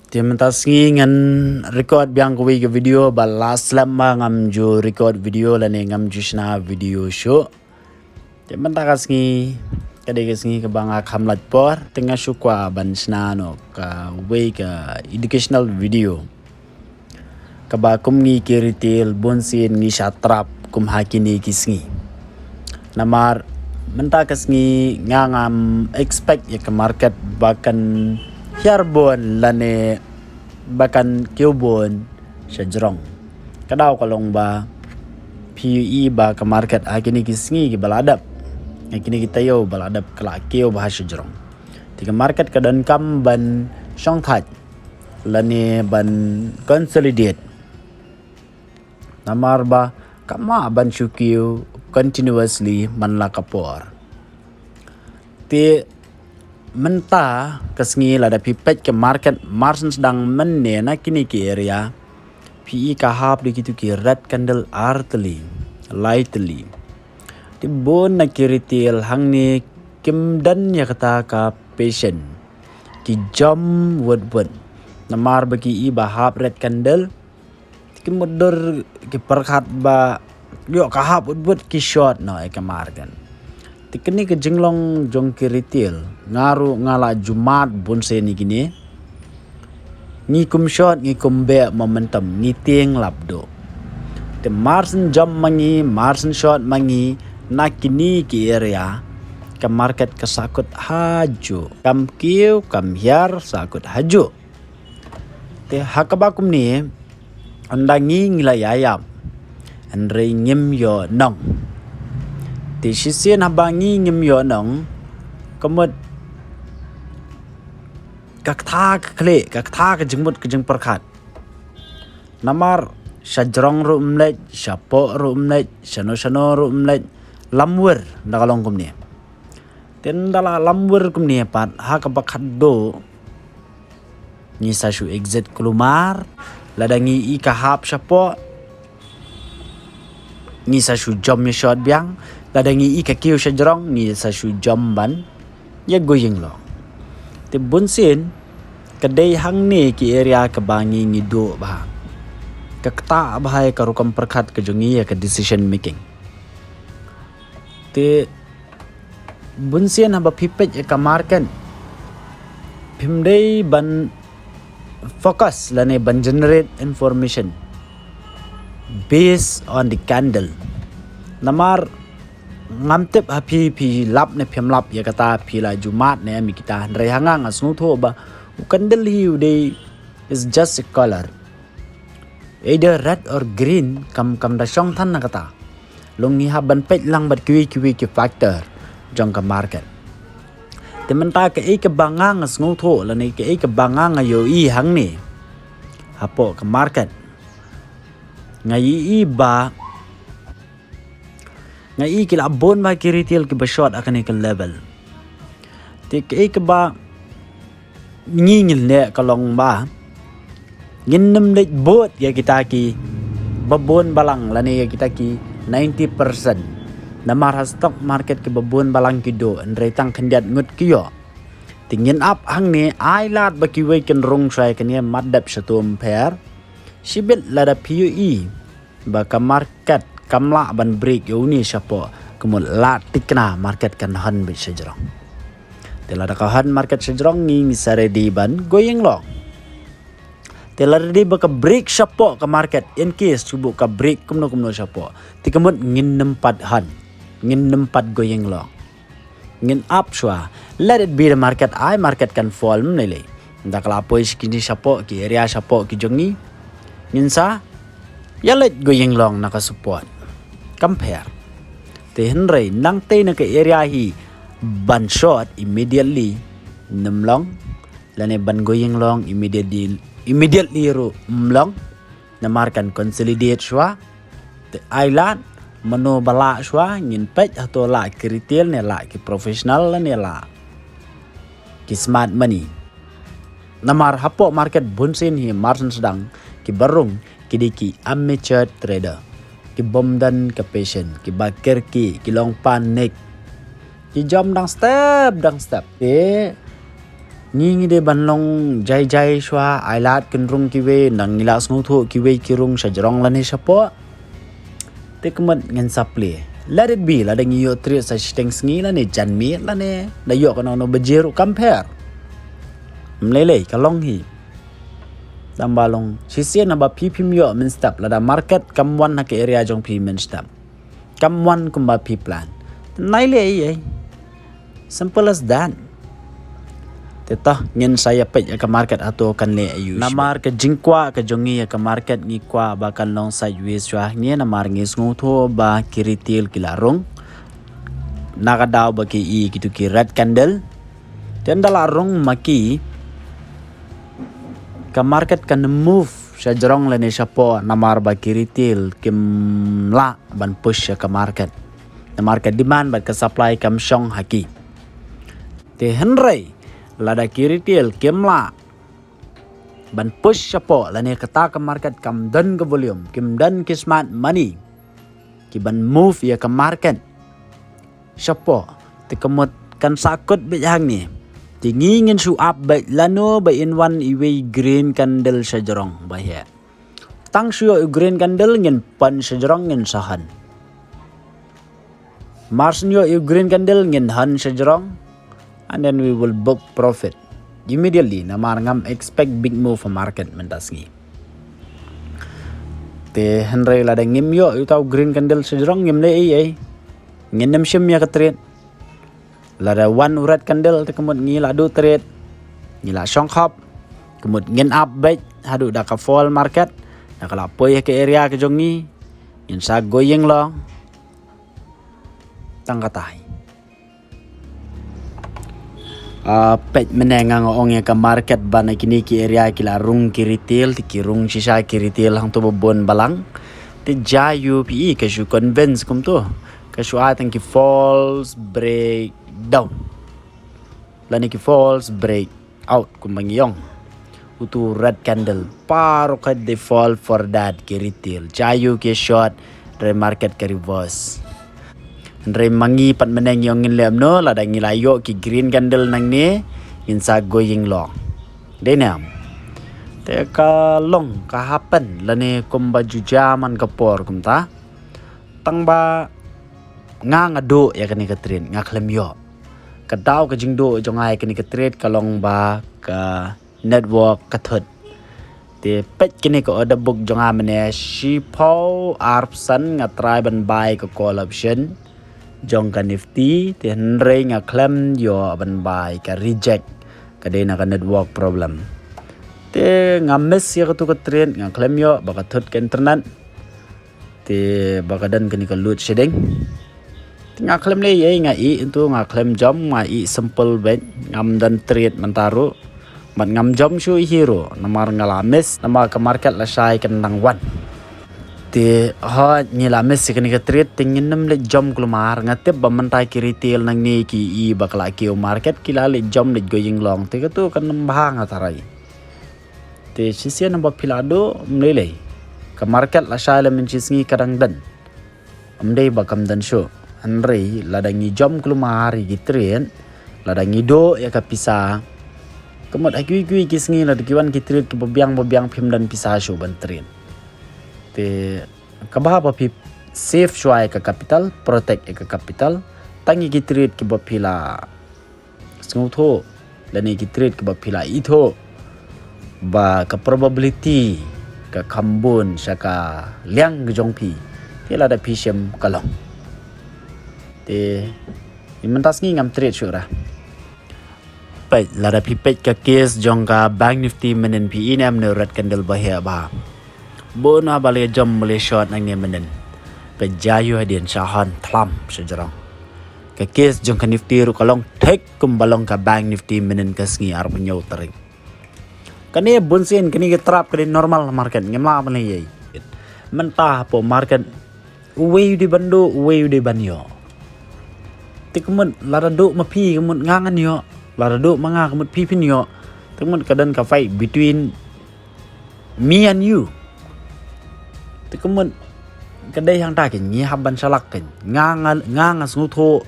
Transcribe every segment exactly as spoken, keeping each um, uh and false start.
Te mynta sngi ngan record biang kawei ka video ba la slem ba ngam ju record video lane ngam ju shna video shuh. Te mynta ka sngi, ka dei ka sngi kaba nga kham lait por, te nga shu kwah ban shna noh kawei ka educational video. Kaba kum ngi ki retail bunsien ngi sha trap kum ha kine ki sngi. Namar mynta ka sngi nga ngam expect ïa ka market ba kan hiar bun lane ba kan kiew bun sha jrong. Ka daw ka long ba phi ïohi ba ka market ha kine ki sngi kiba la dep, ha kine ki taïew ba la dep ka la kiew bha sha jrong. Te ka market ka donkam ban shongthait lane ban consolidate. Namar ba kam lah ban shu kiew continuously man la ka por. Te mynta ka sngi lada phi peit ka market mar shen sdang mynne na kine ki area, phi i ka hap da kitu ki red candle ar tylli, lai tylli. Te bun na ki retail hangne kim don ïa kata ka patient, ki jump wut wut. Namar ba ki i ba hap red candle, te ki mutdur ki pyrkhat ba ïoh ka hap wut wut ki short noh ïa ka market. Te kane ka jinglong jong ki retail, nga ruh nga la ju mad bunsien ïa kine. Ngi kum short, ngi kum beh momentum, ngi tieng lap duh. Te mar shen jump ma ngi, mar shen short ma ngi, na kine ki area, ka market ka sahkut hajuh. Kam kiew, kam hiar, sahkut hajuh. Te ha kaba kumne, ynda ngi ngi la ïaïap, hynrei ngim ïoh nong. Te shisien haba ngi ngim ïoh nong, ka mut ka ktha ka khlieh, ka ktha ka jingmut ka jingpyrkhat. Namar sha jrong ruh ym leit, sha poh ruh ym leit, shano shano ruh ym leit, lamwir da ka long kumne. Te ynda la lamwir kumne pat, ha kaba khatduh, ngi sa shu exit kulmar, lada ngi i ka hap sha poh, ngi sa shu jump ïa short biang, lada ngi i ka kiew sha jrong, ngi sa shu jump ban ïa going long. Te bunsien, ka dei hangne ki area kaba ngi ngi duh bha. Ka ktah bha ïa ka rukom pyrkhat ka jong ngi ïa ka decision making. Te bunsien haba phi peit ïa ka market, phim dei ban focus lane ban generate information based on the candle. Namar ngam tip ha phi, phi lap ne phim lap ïa kata, phi la ju mad ne em ïa kita, hynrei ha nga nga sngewthuh ba u candle hi u dei is just a color. Either red or green, kam, kam da shong than na kata. Long ngi hap ban peit lang bad kiwei kiwei ki factor jong ka market. Te mynta kaei kaba nga nga sngewthuh lane kaei kaba nga nga ïohi hangne hapoh ka market, nga ïohi ba nga ïohi ki la bun bha ki retail kiba short ha kane ka level. Te kaei kaba ngi ngin leh ka long ba ngin nym leit bud ïa kita kiba bun balang lane ïa kita ki ninety percent. Namar ha stock market kiba bun balang ki duh, hynrei tang khyndiat ngut ki ïoh. Te ngin ap hangne, ai lad ba kiwei kin rung shuwa ïa kane, mat dep sha tum pher. Shibit lada phi ïohi ba ka market kam lah ban break ïa une shapoh, ka mut la thikna market kan hon beit sha jrong. Te lada ka hon market sha jrong, ngi ngi sa ready ban going long. Te lada dei ba ka break shapoh ka market, in case shu buh ka break kumno kumno shapoh, te ka mut ngin nym pat hon, ngin nym pat going long. Ngin ap shuwa. Let it be the market, ai market kan fall, ym lei lei. Ynda ka la poi sha kine shapoh, ki area shapoh ki jong ngi, ngin sa ïa leit going long na ka support. Kam pher. Te hynrei nangtei na ka area hi ban short immediately nym long, lane ban going long immediately, immediately ruh ym long. Namar kan consolidate shuwa. Te ai lad, mano ba lah shuwa, ngin peit hato lah ki retail ne lah ki professional ne lah ki smart money. Namar hapoh market bunsien hi mar shen sdang, kiba rung ki dei ki amateur trader. Ki bym don ka patient, kiba kyrkieh, ki long panic. Ki jump dang step dang step. Te Ngi ngi dei ban long jai jai shuwa, ai lad kynrung kiwei, nang ngi la sngewthuh kiwei ki rung sha jrong lane shapoh. Te ka mut ngin sa plie. Let it be, lada ngi ïoh trade sa shiteng sngi lane janmiet lane da ïoh kano kano baje ruh kam pher. Mlei lei ka long hi. Tang ba long shisien haba phi phim ïoh mynstep, lada market kam wan ha ka area jong phi mynstep, kam wan kumba phi plan, nai leh ei ei. Simple as that. Te to ngin sa ïa peit ïa ka market hato kan leh aiu. Namar ka jingkwah ka jong ngi ïa ka market ngi kwah ba kan long sideways shuwa hangne, namar ngi sngewthuh ba ki retail ki la rung na ka daw ba ki i kitu ki red candle. Te ynda la rung ma ki, ka market kan move sha jrong lane shapoh, namar ba ki retail kim lah ban push ïa ka market. Namar ka demand bad ka supply kam shong ha ki. Te hynrei lada ki retail kim lah ban push shapoh lane kata ka market kam don ka volume, kim don ki smart money ki ban move ïa ka market shapoh, te ka mut kan sa kut beit hangne. Te ngi ngin shu ap beit lano ba in wan iwei green candle sha jrong ba heh. Tang shu ïoh u green candle ngin pan sha jrong ngin sa hon. Mar shu ïoh u green candle ngin hon sha jrong. And then we will book profit immediately, namar ngam expect big move ha market mynta sngi. Te hynrei lada ngim ïoh uta u green candle sha jrong ngim leh ei ei. Ngin nym shim ïa ka trade. Lada wan u red candle te ka mut ngi la duh trade, ngi la shong khop. Ka mut ngin ap beit haduh da ka fall market, da ka la poi ha ka area ka jong ngi, ngin sa going long. Tang kata hi. Ah, peit mynne nga nga ong ïa ka market ba na kine ki area ki la rung ki retail, te ki rung shisha ki retail hangto ba bun balang. Te jia ïu phi i ka shu convince kumto, ka shu ai tang ki false breakdown lane ki false breakout kumba ngi ong. Utu red candle baroh ka dei fall for that ki retail. Jia ïu ki short, hynrei market ka reverse. Hynrei ma ngi pat mynne ngi ong ngin leh kumno, lada ngi la ïoh ki green candle nangne ngin sa going long. Dei ne em? Te ka long ka happen lane kumba ju jia man ka por kumta. Tang ba nga nga duh ïa kane ka trade, nga khlem ïoh. Ka daw ka jingduh jong nga ïa kane ka trade ka long ba ka network ka thut. Te peit kane ka order book jong nga mynne, shiphew arphew san nga try ban buy ka call option jong ka Nifty, te hynrei nga khlem ïoh ban buy, ka reject. Ka dei na ka network problem. Te nga miss ïa katu ka trade, nga khlem ïoh ba ka thut ka internet. Te ba ka don kane ka load shedding. Te nga khlem leh ei ei, nga ïeh into, nga khlem jump, nga ïeh simple beit, ngam don trade mynta ruh. Bad ngam jump shuh hi ruh namar nga la miss, namar ka market la shai kan dang wan. Te hooid ngi la miss ïa kane ka trade, te ngin nym leit jump kulmar. Nga tip ba mynta ki retail nangne ki i ba ka la kiew market ki la leit jump leit going long, te katu kan nym bha nga tharai. Te shisien haba phi la duh, ym lei lei. Ka market la shai la mynshi sngi ka dang don. Ym dei ba kam don shuh. Hynrei lada ngi jump kulmar ïa ki trade, lada ngi duh ïa ka pisa, ka mut ha kiwei kiwei ki sngi lada ki wan ki trade kiba biang ba biang phim don pisa shuh ban trade. Te kaba bha ba phi save shuwa ïa ka capital, protect ïa ka capital, tang ïa ki trade kiba phi la sngewthuh lane ki trade kiba phi la ithuh ba ka probability ka kham bun sha ka liang ka jong phi, te lada phi shem ka long. Te mynta sngi ngam trade shuh ra. Peit, lada phi peit ka case jong ka Bank Nifty mynnin, phi i ne em ïa une u red candle ba heh ba bun ba la jump ba la short nangne mynnin. Peit, jia ïu hadien, sha hon thlam sha jrong. Ka case jong ka Nifty ruh ka long thik kumba long ka Bank Nifty mynnin ka sngi arphew hynñiew tarik. Kane bunsien kane ka trap ka dei normal market, ngim lah ban leh ei ei. Mynta hapoh market uwei u dei ban duh, uwei u dei ban ïoh. Te ka mut lada duh ma phi ka mut nga ngan ïoh, lada duh ma nga ka mut phi phin ïoh. Te ka mut ka don ka fight between me and you. Te ka mut ka dei hangta keiñ ngi hap ban shalak keiñ. Nga nga, nga nga sngewthuh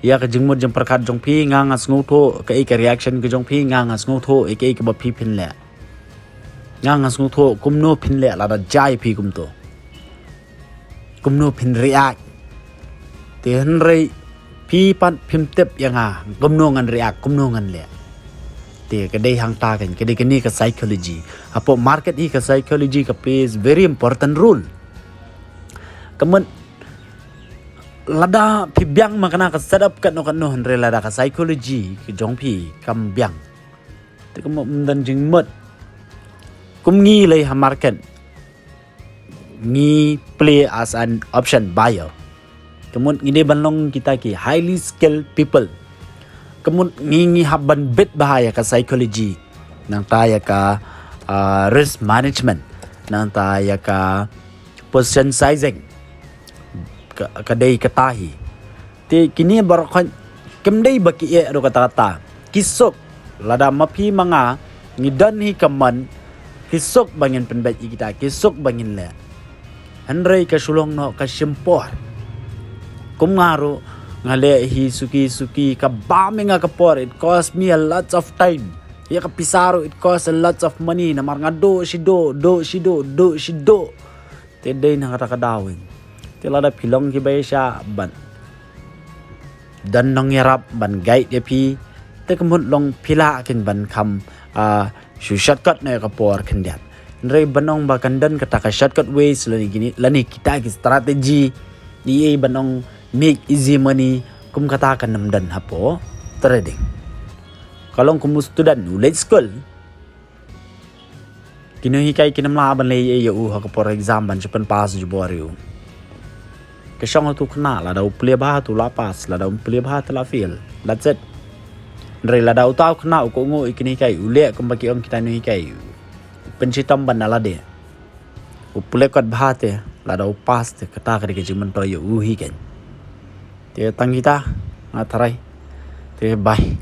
Ïa ka jingmut jingpyrkhat jong phi, nga nga sngewthuh kaei ka reaction ka jong phi, nga nga sngewthuh kaei kaba phi phin leh. Nga nga sngewthuh kumno phin leh lada jia ïa phi kumto. Kumno phin react. Te hynrei phi pat phim tip ïa nga kumno ngan react, kumno ngan leh. Te ka dei hangta kan, ka dei kane ka psychology. Hapoh market hi ka psychology ka plays very important role. Ka mut lada phi biang ma kane ka setup katno katno, hynrei lada ka psychology ka jong phi kam biang, te ka mut ym don jingmut. Kum ngi lei ha market, ngi play as an option buyer. Ka mut ngi dei ban long kita ki highly skilled people. Ka mut ngi ngi hap ban bit bha ïa ka psychology, nangta ïa ka, ah, risk management, nangta ïa ka position sizing. Ka, ka dei kata hi. Te kine baroh khoit kim dei ba ki ïeh ruh kata kata. Ki suk, lada ma phi ma nga ngi don hi ka mon, ki suk ba ngin pynbeit ïa kita, ki suk ba ngin leh. Hynrei ka shu long noh ka shim por. Kum nga ruh nga leh hi suki suki, ka bam ïa nga ka por, it cost me a lot of time. Ïa ka pisa ruh it cost a lot of money, namar nga duh shi duh, duh shi duh, duh shi duh. Te dei na kata ka daw in. Te lada phi long kiba ïaishah ban don nongïarap ban guide ïa phi, te ka mut long phi lah kin ban kham, ah, shu shortcut noh ïa ka por khyndiat. Hynrei ban ong ba kan don kata ka shortcut ways lane kine, lane kita ki strategy, ïa ban ong make easy money, kum kata kan ym don hapoh trading. Ka long kum u student u leit skul, ki nonghikai kim lah ban leh ei ei ïa u ha ka por exam ban shu pynpass jubor ïa u. Ka shong ha uto u khynnah, lada u plie bha te u la pass, lada um plie bha te la fail. That's it. Hynrei lada uta u khynnah u kohnguh ïa ki nonghikai, u leh kumba ki ong kita ki nonghikai, u pynshitom ban da lade, u plie kot bha te, lada u pass te, kata ka dei ka jingmyntoi ïa u hi kan. Te tang kita, nga tharai. Te bye.